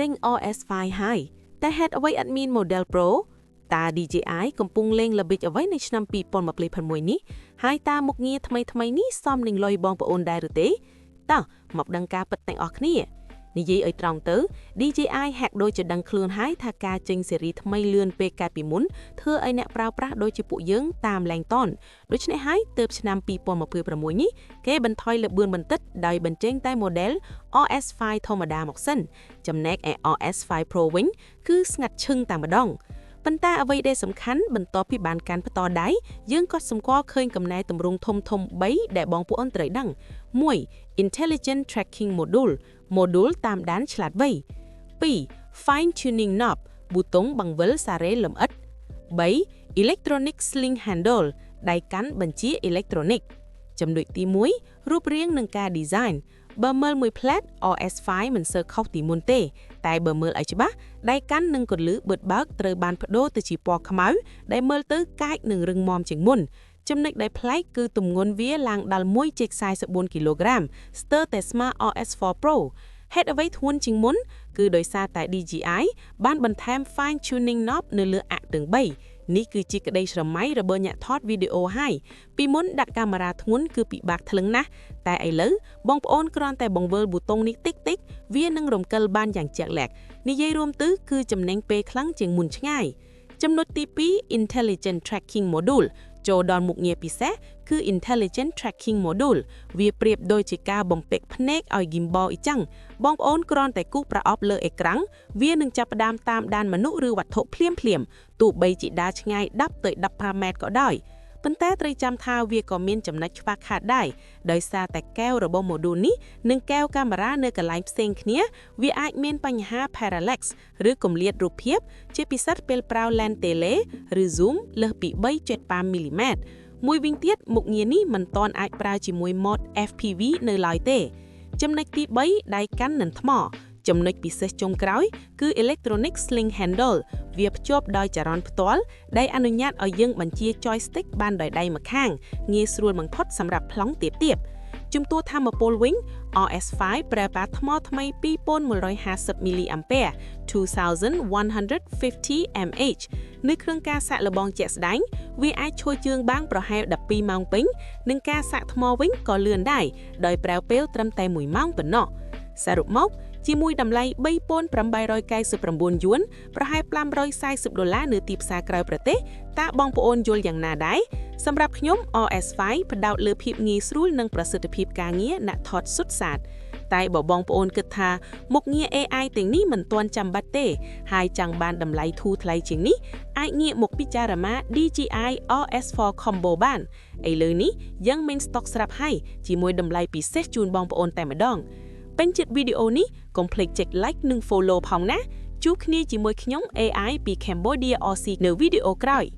ចេញ RS5 ហើយតែហេតុអ្វីអត់មាន model Pro? តើ DJI កំពុងលេងល្បិចអ្វីនៅឆ្នាំ2026នេះហើយតើមុខងារថ្មីថ្មីនេះសមនឹងលុយបងប្អូនដែរឬទេ?តោះមកដឹងការពិតទាំងអស់គ្នា។និយាយឲ្យត្រង់ទៅ DJI ហាក់ដូចជាដឹងខ្លួនហើយថាការចេញស៊េរីថ្មីលឿនពេកកាលពីមុនធ្វើឲ្យអ្នកប្រើប្រាស់ដូចជាពួកយើងតាមលែងទាន់។ដូច្នេះហើយទើបឆ្នាំ2026នេះគេបន្ថយល្បឿនបន្តិចដោយបញ្ចេញតែ model RS5 ធម្មតាមកសិនចំណែកឯ RS5 Pro វិញគឺស្ងាត់ឈឹងតែម្ដងប៉ុន្តែអ្វីដែលសំខាន់បន្ទាប់ពីបានកាន់ផ្ទាល់ដៃយើងក៏សម្គាល់ឃើញកំណែទម្រង់ធំធំ3ដែលបងប្អូនត្រូវដឹង1 Intelligent Tracking Module module តាមដានឆ្លាតវៃ2 Fine Tuning Knob ប៊ូតុងបង្វិលសារ៉េលម្អិត3 Electronic Sling Handle ដៃកាន់បញ្ជាអេឡិចត្រូនិកចំណុចទី1រូបរាងនិងការ design បើមើលមួយភ្លែត RS5 មិនសូវខុសពីមុនទេ តែបើមើលឲ្យច្បាស់ដៃកាន់និងគន្លឺបឺតបើកត្រូវបានប្ដូរទៅជាពណ៌ខ្មៅដែលមើលទៅកាចនិងរឹងមាំជាងមុនចំណុចដែលប្លែកគឺទម្ងន់វាឡើងដល់1.44គីឡូក្រាមស្ទើរតែស្មើ RS4 Pro។ ហេតុអ្វីធ្ងន់ជាងមុនគឺដោយសារតែ DJI បានបន្ថែម fine tuning knob នៅលើអាក់ទាំង3នេះគឺជាក្តីស្រមៃរបស់អ្នកថតវីដេអូហើយពីមុនដាក់កាមេរ៉ាធ្ងន់គឺពិបាកថ្លឹងណាស់តែឥឡូវបងប្អូនគ្រាន់តែបង្វិលប៊ូតុងនេះតិចតិចវានឹងរំកិលបានយ៉ាងជាក់លាក់និយាយរួមទៅគឺចំណេញពេលខ្លាំងជាងមុនឆ្ងាយចំណុចទី2 Intelligent Tracking Module ចូលដល់មុខងារពិសេសគឺ Intelligent Tracking Module វាប្រៀបដូចជាការបំពាក់ភ្នែកឲ្យ gimbal អ៊ីចឹងបងប្អូនគ្រាន់តែគូសប្រអប់លើអេក្រង់វានឹងចាប់ផ្ដើមតាមដានមនុស្សឬវត្ថុភ្លាមភ្លាមទោះបីជាដើរឆ្ងាយ10ទៅ15ម៉ែត្រក៏ដោយប៉ុន្តែត្រូវចាំថាវាក៏មានចំណុចខ្វះខាតដែរដោយសារតែកែវរបស់ module នេះនិងកែវកាមេរ៉ានៅកន្លែងផ្សេងគ្នាវាអាចមានបញ្ហា parallax ឬគម្លាតរូបភាពជាពិសេសពេលប្រើ lens tele ឬ zoom លើសពី3.5មីលីម៉ែត្រមួយវិញទៀតមុខងារនេះមិនទាន់អាចប្រើជាមួយ mode FPV នៅឡើយទេចំណុចទី3ដៃកាន់នឹងថ្មចំណុចពិសេសចុងក្រោយគឺ Electronic Sling Handle វាភ្ជាប់ដោយចរន្តផ្ទាល់ដែលអនុញ្ញាតឲ្យយើងបញ្ជា joystick បានដោយដៃម្ខាងងាយស្រួលបំផុតសម្រាប់ប្លង់ទាបៗជំនួសថាមពលវិញ RS5 ប្រើប្រាស់ថ្មថ្មី2150 mAh 2150 mAh នៅក្នុងការសាកល្បងជាក់ស្ដែងវាអាចឈរជើងបានប្រហែល12ម៉ោងពេញនិងការសាកថ្មវិញក៏លឿនដែរដោយប្រើពេលត្រឹមតែ1ម៉ោងប៉ុណ្ណោះសរុបមកជាមួយតម្លៃ3899យួនប្រហែល540ដុល្លារនៅទីផ្សារក្រៅប្រទេសតើបងប្អូនយល់យ៉ាងណាដែរសម្រាប់ខ្ញុំ RS5 ផ្ដោតលើភាពងាយស្រួលនិងប្រសិទ្ធភាពការងារអ្នកថតសុទ្ធសាធតែបើបងប្អូនគិតថាមុខងារ AI ទាំងនេះមិនទាន់ចាំបាច់ទេហើយចង់បានតម្លៃធូរថ្លៃជាងនេះអាចងាកមកពិចារណា DJI RS4 Combo បានឥឡូវនេះយើងមានស្តុកស្រាប់ហើយជាមួយតម្លៃពិសេសជូនបងប្អូនតែម្ដងពេញចិត្តវីដេអូនេះកុំភ្លេចចុច like និង follow ផងណាជួបគ្នាជាមួយខ្ញុំ AI ពី Cambodia RC នៅវីដេអូក្រោយ។